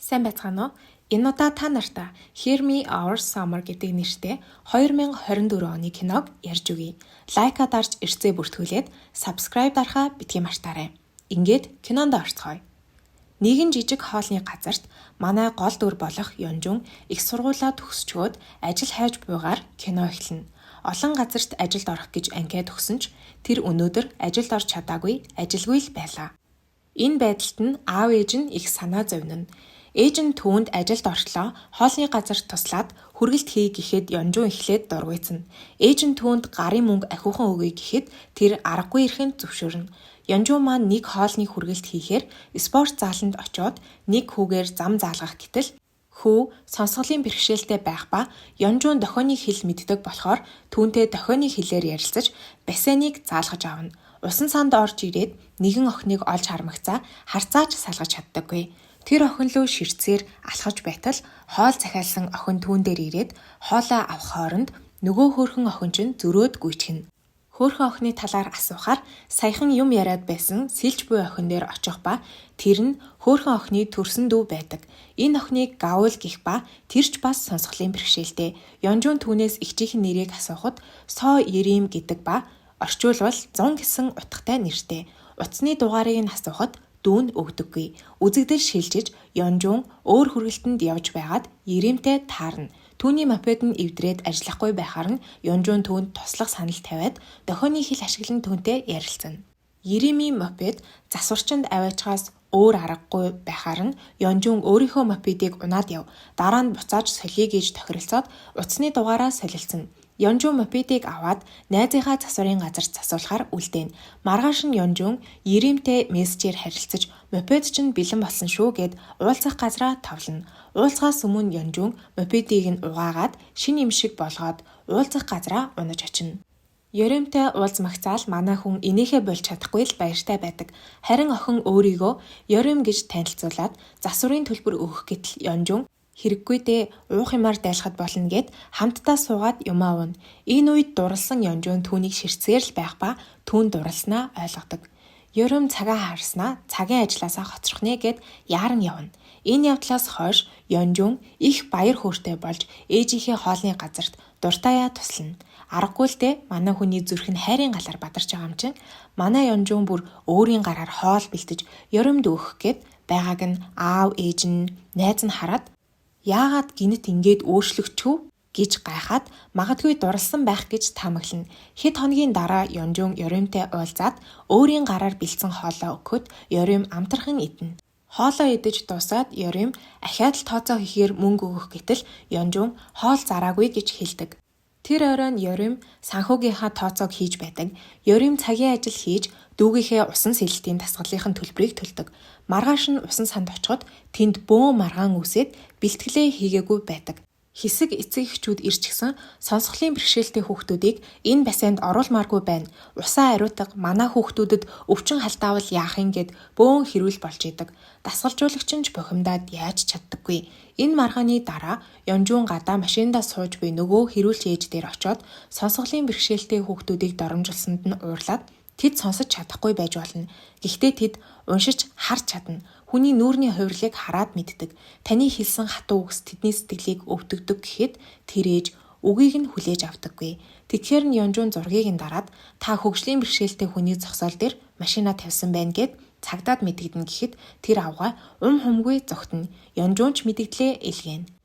Сайн байцгаана уу? Энэ удаа та нартай Hear Me Our Summer гэдэг нэртэй 2024 оны киног ярьж өгье. Лайкаа дарж эрцээ бүртгүүлээд subscribe дарахаа битгий мартаарай. Ингээд кинонд орцгоё. Нэгэн жижиг хоолны газарт манай гол дүр болох Ёнжун их сургуулаа төгсчөөд ажил хайж буйгаар кино эхэлнэ. Олон газарт ажилд орох гэж анкет өгсөн ч тэр өнөөдөр ажилд орж чадаагүй, ажилгүй л байлаа. Энэ байдалд нь аав ээж нь их санаа зовнино. Ээж нь түүнд ажилд орчлоо, хоолны газар туслаад хүргэлт хий гэхэд Ёнжун эхлээд дургүйцэнэ. Ээж нь түүнд гарын мөнгө ахиухан өгье гэхэд тэр аргагүй ирэхийг нь зөвшөөрнө. Ёнжун маань нэг хоолны хүргэлт хийхээр спорт зааланд очоод нэг хүүгээр зам заалгах гэтэл хүү сонсголын бэрхшээлтэй байх ба Ёнжун дохионы хэл мэддэг болохоор түүнтэй дохионы хэлээр ярилцаж бассейныг заалгаж авна. Усан санд орж ирээд нэгэн охиныг олж хармагцаа харцаа ч салгаж чаддаггүй. Тэр охин лүү ширтсээр алхаж байтал хоол захиалсан охин түүн дээр ирээд хоолоо авах хооронд нөгөө хөөрхөн охин чинь зөрөөд гүйчихнэ. Хөөрхөн охины талаар асуухаар саяхан юм яриад байсан сэлж буй охин дээр очих ба тэр нь хөөрхөн охины төрсөн дүү байдаг. Энэ охиныг Гаул гэх ба тэр ч бас сонсголын бэрхшээлтэй. Ёнжун түүнээс эгчийнх нь нэрийг асуухад Со Ерим гэдэг ба орчуулвал 100 гэсэн утгатай нэртэй. Утасны дугаарыг нь асуухад дүү нь өгдөггүй. Үзэгдэл шилжиж Ёнжун өөр хүргэлтэнд явж байгаад Еримтэй таарна. Түүний мопед нь эвдрээд ажиллахгүй байхаар нь Ёнжун түүнд туслах санал тавиад дохионы хэл ашиглан түүнтэй ярилцана. Еримийн мопед засварчинд аваачхаас өөр аргагүй байхаар нь Ёнжун өөрийнхөө мопедыг унаад яв. Дараа нь буцааж солиё гэж тохиролцоод утасны дугаараа солилцоно. Ёнжун мопедыг аваад найзынхаа засварын газарт засуулахаар үлдээнэ. Маргааш нь Ёнжун Еримтэй мессежээр харилцаж мопед чинь бэлэн болсон шүү гээд уулзах газраа товлоно. Уулзахаас өмнө Ёнжун мопедыг нь угаагаад шинэ юм шиг болгоод уулзах газраа унаж очино. Еримтэй уулзмагцаал манай хүн инээхээ болж чадахгүй л баяртай байдаг. Харин охин өөрийгөө Ерим гэж танилцуулаад засварын төлбөр өгөх гэтэл Ёнжун хэрэггүй дээ, уух юмаар дайлахад болно гээд хамтдаа суугаад юмаа ууна. Энэ үед дурласан Ёнжун түүнийг ширтсээр л байх ба түүн дурласнаа ойлгодог. Ерим цагаа харснаа цагийн ажлаасаа хоцрох нэ гээд яаран явна. Энэ явдлаас хойш Ёнжун их баяр хөөртэй болж ээжийнхээ хоолны газарт дуртаяа туслана. Аргагүй л дээ, манай хүний зүрх нь хайрын галаар бадарч байгаа юм чинь. Манай Ёнжун бүр өөрийн гараар хоол бэлтэж Еримд өгөх гээд байгааг нь аав ээж нь найз нь хараад яагаад гэнэт ингээд өөрчлөгдчихөв гэж гайхаад магадгүй дурласан байх гэж таамаглана. Хэд хоногийн дараа Ёнжун Еримтэй уулзаад өөрийн гараар бэлдсэн хоолоо өгөхөд Ерим амтрахын идэнэ. Хоолоо идэж дуусаад Ерим ахиад л тооцоо хийхээр мөнгө өгөх гэтэл Ёнжун хоол зараагүй гэж хэлдэг. Тэр оройн Ерим санхүүгийнхаа тооцоог хийж байдаг. Ерим цагийн ажил хийж дүүгийнхээ усан сэлэлтийн дасгалынхын төлбөрийг төлдөг. Маргааш нь усан санд очиход тэнд бөөн маргаан үүсээд бэлтгэлээ хийгээгүй байдаг. Хэсэг эцэг эхчүүд ирчихсэн сонсголын бэрхшээлтэй хүүхдүүдийг энэ бассейнд оруулмааргүй байна. Усаа ариутга манай хүүхдүүдэд өвчин халдаавал яах юм гээд бөөн хэрүүл болж идэг. Дасгалжуулагч нь ч бухимдаад яаж чаддаггүй. Энэ маргааны дараа Ёнжун гадаа машиндаа сууж буй нөгөө хэрүүлч ээж дээр очиод сонсголын бэрхшээлтэй хүүхдүүдийг доромжилсонд нь уурлаад тэд сонсож чадахгүй байж болно. Гэхдээ тэд уншиж харж чадна. Хүний нүүрний хувирлыг хараад мэддэг. Таны хэлсэн хатуу үгс тэдний сэтгэлийг өвдөгдөг гэхэд тэр ээж үгийг нь хүлээж авдаггүй. Тэгэхээр нь Ёнжун зургийг нь дараад та хөгжлийн бэрхшээлтэй хүний зогсоол дээр машинаа тавьсан байна гээд цагдаад мэдэгдэнэ гэхэд тэр авгай ум хумгүй зогтно. Ёнжун ч мэдэгдлээ элгээнэ.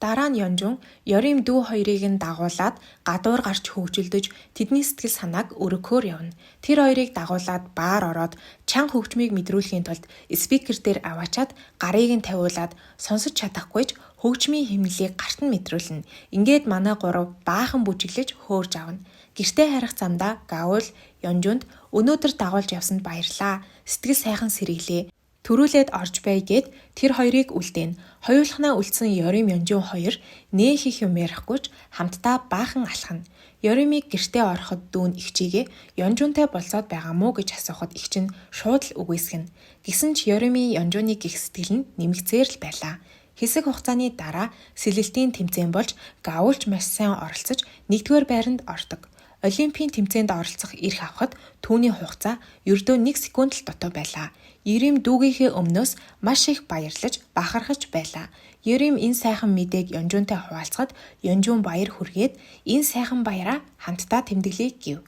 Дараа нь Ёнжун Ёрим дүү хоёрыг нь дагуулад гадуур гарч хөгжилдөж тэдний сэтгэл санааг өргөхөөр явна. Тэр хоёрыг дагуулад баар ороод чанга хөгжмийг мэдрүүлэхийн тулд спикер дээр аваачаад гарыг нь тавиулаад сонсож чадахгүй ч хөгжмийн хэмнэлийг гарт нь мэдрүүлнэ. Ингээд манай гурав баахан бүжиглэж хөөрж авна. Гэртээ харих замдаа Гаул Ёнжунд өнөөдөр дагуулж явсанд баярлаа. Сэтгэл сайхан сэргэлээ. Төрүүлээд орж бай гээд тэр хоёрыг үлдээнэ. Хоёулахнаа үлдсэн Ёрим Ёнжун хоёр нээ их юм ярихгүй ч хамтдаа баахан алхана. Ёримыг гэртээ ороход дүү нь эгчийгээ Ёнжунтай болзоод байгаа мүү гэж асуухад эгч нь шууд л үгүйсгэнэ. Гэсэн ч Ёримын Ёнжуны гих сэтгэл нь нэмэгцээр л байлаа. Хэсэг хугацааны дараа сэлэлтийн тэмцээн болж Гаулч маш сайн оролцож нэгдүгээр байранд ордог. Олимпийн тэмцээнд оролцох эрх авахад түүний хугацаа ердөө 1 секунд л дутуу байлаа. Ерим дүүгийнхээ өмнөөс маш их баярлаж, бахархаж байлаа. Ерим энэ сайхан мэдээг Ёнжуунтай хуваалцахад Ёнжуун баяр хүргээд энэ сайхан баяраа хамтдаа тэмдэглэе гэв.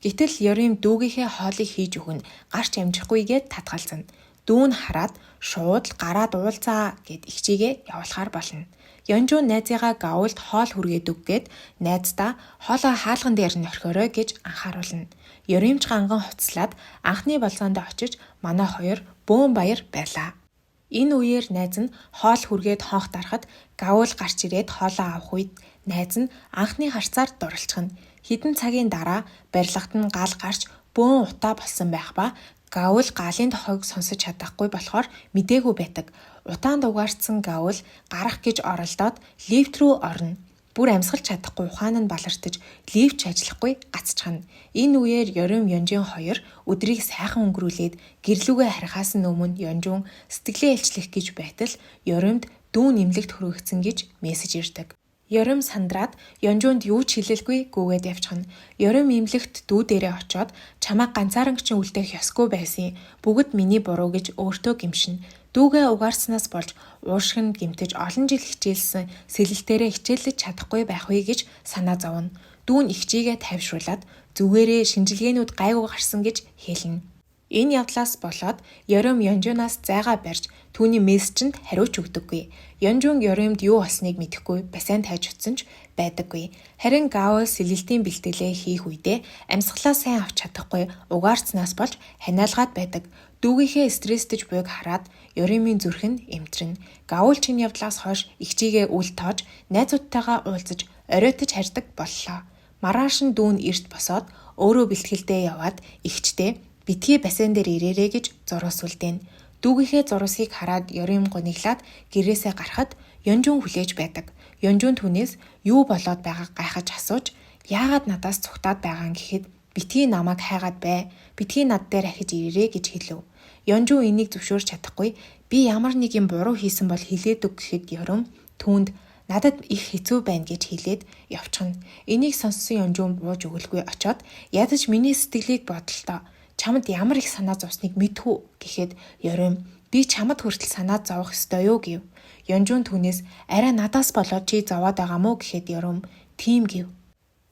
Гэтэл Ерим дүүгийнхээ хоолыг хийж өгөн гарч амжихгүйгээд татгалзана. Дүү нь хараад шууд л гараад уулзаа гэд эгчийгээ явуулахаар болно. Ёнжуун найзыгаа Гаулд хоол хүргээд өг гээд найздаа хоолоо хаалган дээр нь орхиорой гэж анхааруулна. Ёримч ганган хувцаслаад анхны болзоонд очиж манай хоёр бөөн баяр байлаа. Энэ үеэр найз нь хоол хүргээд хонх дарахад Гаул гарч ирээд хоолоо авах үед найз нь анхны харцаар дурлцхна. Хэдэн цагийн дараа барилгад нь гал гарч бөөн утаа болсон байх ба Гаул гаалын тохойг сонсож чадахгүй болохоор мдээгүй байдаг. Утаанд угаарцсан Гаул гарах гэж оролдоод лифт рүү орно. Бүр амьсгалж чадахгүй ухаан нь балартаж лифт ч ажиллахгүй гацчихна. Энэ үеэр Ёрим Ёнжин хоёр өдрийг сайхан өнгөрүүлээд гэрлүүгээ харихаас нь өмнө Ёнжун сэтгэлээ илчлэх гэж байтал Ёримд дүү нэмлэгт хөргөгдсөн гэж мессеж ирдэг. Ёрим сандраад Ёнжуунд юу ч хэлэлгүй гүгээд явчихна. Ёрим имлэгт дүү дээрээ очоод чамайг ганцаарангчин үлдээх ёсгүй байсан. Бүгд миний буруу гэж өөртөө гэмшинэ. Дүүгээ угаарснаас болж уушиг нь гэмтэж олон жил хичээлсэн сэлэлтээрээ хичээллэж чадахгүй байх вэ гэж санаа зовно. Дүү нь эгчийгээ тайвшруулад зүгээрээ шинжилгээнүүд гайгүй гарсан гэж хэлнэ. Энэ явдлаас болоод Ёрим Ёнжуунаас зайгаа барьж түүний мессежинд хариу ч өгдөггүй. Ёнжуун Ёримд юу болсныг мэдэхгүй бассейн тайж утсан ч байдаггүй. Харин Гаул сэлэлтийн бэлтгэлээ хийх үедээ амьсгалаа сайн авч чадахгүй угаарцнаас болж ханиалгаад байдаг. Дүүгийнхээ стресстэж буйг хараад Ёримын зүрх нь эмтрэнэ. Гаул ч энэ явдлаас хойш эгчийгээ үл тоож найзуудтайгаа уулзаж оройтож харьдаг боллоо. Маргааш нь дүү нь эрт босоод өөрөө бэлтгэлдээ яваад эгчтэй битгий бассейн дээр ирээрэй гэж зурус үлдээнэ. Дүүгийнхээ зурусыг хараад Ёрим гуниглаад гэрээсээ гарахад Ёнжуун хүлээж байдаг. Ёнжуун түүнээс юу болоод байгааг гайхаж асууж яагаад надаас цугтаад байгаа юм гэхэд битгий намайг хайгаад бай. Битгий над дээр ахиж ирээрэй гэж хэлв. Ёнжуун энийг зөвшөөрч чадахгүй би ямар нэг юм буруу хийсэн бол хэлээд өг гэхэд Ёрим түүнд надад их хэцүү байна гэж хэлээд явчихна. Энийг сонссон Ёнжуун бууж өгөлгүй очоод ядаж миний сэтгэлийг бодолтоо. Чамд ямар их санаа зовсныг мэдэх үү гэхэд Ёрим би чамд хүртэл санаа зовох ёстой юу гэв. Ёнжуун түүнээс арай надаас болоод чи зовоод байгаа мó гэхэд Ёрим тийм гэв.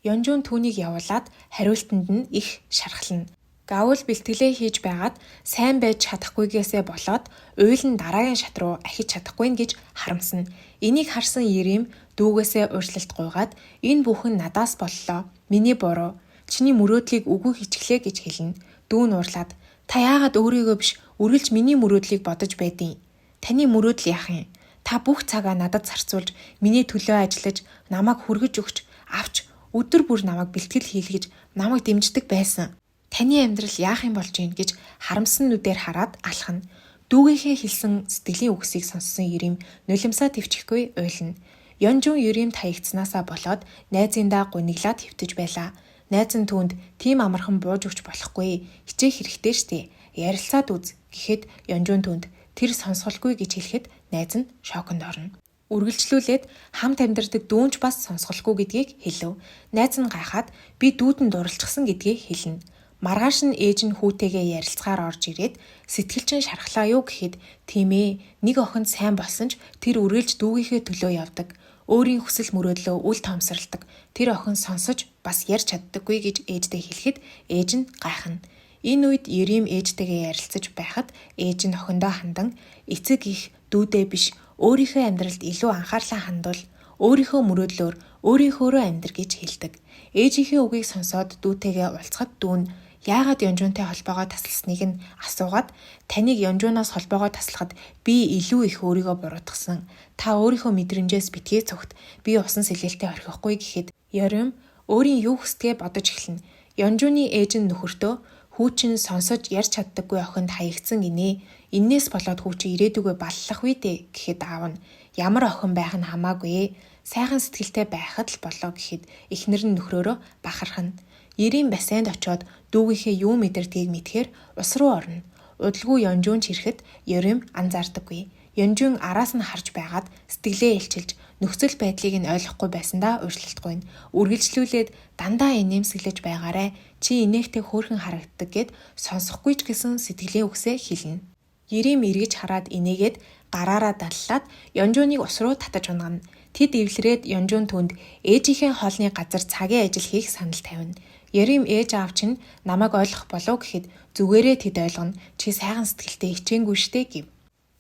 Ёнжуун түүнийг явуулаад хариултанд нь их шархлана. Гаул бэлтгэлээ хийж байгаад сайн байж чадахгүйгээсээ болоод уйл нь дараагийн шат руу ахиж чадахгүй нь гэж харамсна. Энийг харсан Ерим дүүгээсээ уучлалт гуйгаад энэ бүхэн надаас боллоо. Миний буруу. Чиний мөрөөдлийг үгүй хийчихлээ гэж хэлнэ. Дүү нь уурлаад та яагаад өөрийгөө биш үргэлж миний мөрөөдлийг бодож байдیں۔ Таны мөрөөдөл яах юм? Та бүх цагаа надад зарцуулж, миний төлөө ажиллаж, намайг хүргэж өгч, авч өдөр бүр намайг бэлтгэл хийлгэж, намайг дэмждэг байсан. Таны амьдрал яах юм болж гин гэж харамсан нүдээр хараад алхана. Дүүгийнхээ хэлсэн сэтгэлийн үгсийг сонссон Ерим нулимсаа төвчихгүй уйлна. Ёнжун Еримд хаягдсанаасаа болоод найзындаа гуниглаад хэвтэж байлаа. Найз нь түүнд тийм амархан бууж өгч болохгүй. Хичээх хэрэгтэй штэ. Ярилцаад үз гэхэд Ёнжун түүнд тэр сонсголгүй гэж хэлэхэд найз нь шоконд орно. Үргэлжлүүлээд хамт амьдардаг дүүнч бас сонсголгүй гэдгийг хэлв. Найз нь гайхаад би дүүд нь дурлцсан гэдгийг хэлнэ. Маргааш нь ээж нь хүүтэйгээ ярилцахаар орж ирээд сэтгэл чинь шархлаа юу гэхэд тийм ээ нэг охинд сайн болсон ч тэр үргэлж дүүгийнхээ төлөө явдаг. Өөрийн хүсэл мөрөөдлөө үл тоомсоролдог. Тэр охин сонсож бас ярьж чаддаггүй гэж ээждээ хэлэхэд ээж нь гайхна. Энэ үед Ерим ээжтэйгээ ярилцаж байхад ээж нь охиндоо хандан эцэг их дүүдээ биш өөрийнхөө амьдралд илүү анхаарлаа хандуул өөрийнхөө мөрөөдлөөр өөрийнхөөрөө амьдр гэж хэлдэг. Ээжийнхээ үгийг сонсоод дүүтэйгээ уулзахад дүү нь яагаад Ёнжуунтай холбоогоо тасласныг нь асуугаад таныг Ёнжуунаас холбоогоо таслахад би илүү их өөрийгөө буруутгасан. Та өөрийнхөө мэдрэмжээс битгий цогт. Би усан сэлэлтэд орхихгүй гэхэд Ёрим өөрийн юу хүсдэгэ бодож эхэлнэ. Ёнжууны ээж нь нөхөртөө хүү чинь сонсож ярьж чаддаггүй охинд хаягдсан гинэ. Эннээс болоод хүү чи ирээдүгөө баллах үү дээ гэхэд аав нь ямар охин байх нь хамаагүй. Сайхан сэтгэлтэй байхад л болоо гэхэд эхнэр нь нөхрөөрөө бахархна. Ерийн бассейнд очиод дүүгийнхээ юу мэдэрдгийг мэдхээр ус руу орно. Удалгүй Ёнжуун ч ирэхэд Ёрим анзаардаггүй. Ёнжун араас нь харж байгаад сэтгэлээ илчилж нөхцөл байдлыг нь ойлгохгүй байсандаа уучлалтгүй нь. Үргэлжлүүлээд дандаа инээмсэглэж байгаарай. Чи инээхтэй хөөрхөн харагддаг гэд сонсохгүй ч гэсэн сэтгэлийн үгсээ хэлнэ. Ерим эргэж хараад инээгээд гараараа даллаад Ёнжуныг ус руу татаж унгана. Тэд эвлэрээд Ёнжун түүнд ээжийнхээ хоолны газар цагийн ажил хийх санал тавина. Ерим ээж аав чинь намайг ойлгох болов гэхэд зүгээрээ тэд ойлгоно. Чи сайхан сэтгэлтэй хичээнгүй штэ гэв.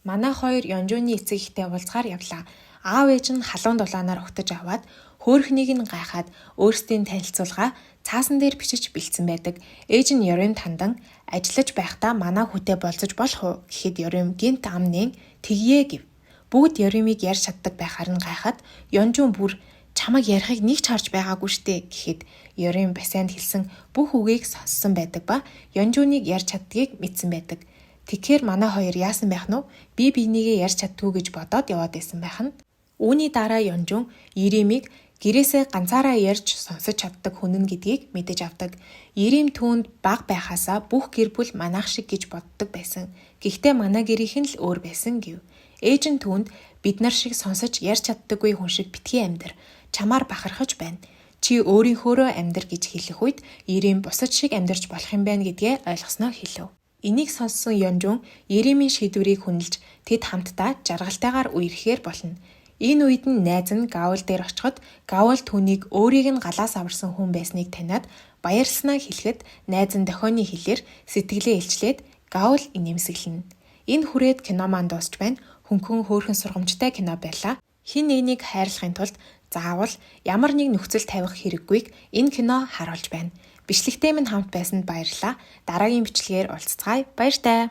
Манай хоёр Ёнжуны эцэг эхтэй уулзахаар явлаа. Аав ээж нь халуун дулаанаар угтаж аваад хөөрхнийг нь гайхаад өөрсдийн танилцуулга цаасан дээр бичиж бэлдсэн байдаг. Ээж нь Ёримд хандан ажиллаж байхдаа манай хүүтэй болзож болох уу гэхэд Ёрим гинт ам нээн тэгье гэв. Бүгд Ёримыг ярьж чаддаг байхаар нь гайхаад Ёнжун бүр чамайг ярихыг нэг ч харж байгаагүй штэ гэхэд Ёрим басайнд хэлсэн бүх үгийг сонссон байдаг ба Ёнжуныг ярьж чаддгийг мэдсэн байдаг. Тэгэхээр манай хоёр яасан байх нь вэ? Би биенийгээ ярьж чаддгүй гэж бодоод яваад байсан байх нь. Үүний дараа Ёнжун Еримийг гэрээсээ ганцаараа ярьж сонсож чаддаг хүн нь гэдгийг мэдэж авдаг. Ерим түүнд бага байхаасаа бүх гэр бүл манайх шиг гэж боддог байсан. Гэхдээ манай гэрийнх нь л өөр байсан гэв. Ээж нь түүнд бид нар шиг сонсож ярьж чаддаггүй хүн шиг битгий амьдар. Чамаар бахархаж байна. Чи өөрийнхөөрөө амьдар гэж хэлэх үед Ерим бусад шиг амьдарч болох юм байна гэдгээ ойлгосноо хэлэв. Энийг сонссон Ёнжун Еримийн шийдвэрийг хүндэлж тэд хамтдаа жаргалтайгаар үерхэхээр болно. Энэ үед нь найз нь Гаул дээр очиход Гаул түүнийг өөрийг нь галаас аварсан хүн байсныг таниад баярласнаа хэлэхэд найз нь дохионы хэлээр сэтгэлээ илчлээд Гаул инээмсэглэнэ. Энэ хүрээд кино маань дуусч байна. Хөнгөн хөөрхөн сургамжтай кино байлаа. Хэн нэгнийг хайрлахын тулд заавал ямар нэг нөхцөл тавих хэрэггүйг энэ кино харуулж байна. Бичлэгтэй минь хамт байсанд баярлалаа. Дараагийн бичлэгээр уулзацгаая. Баяртай.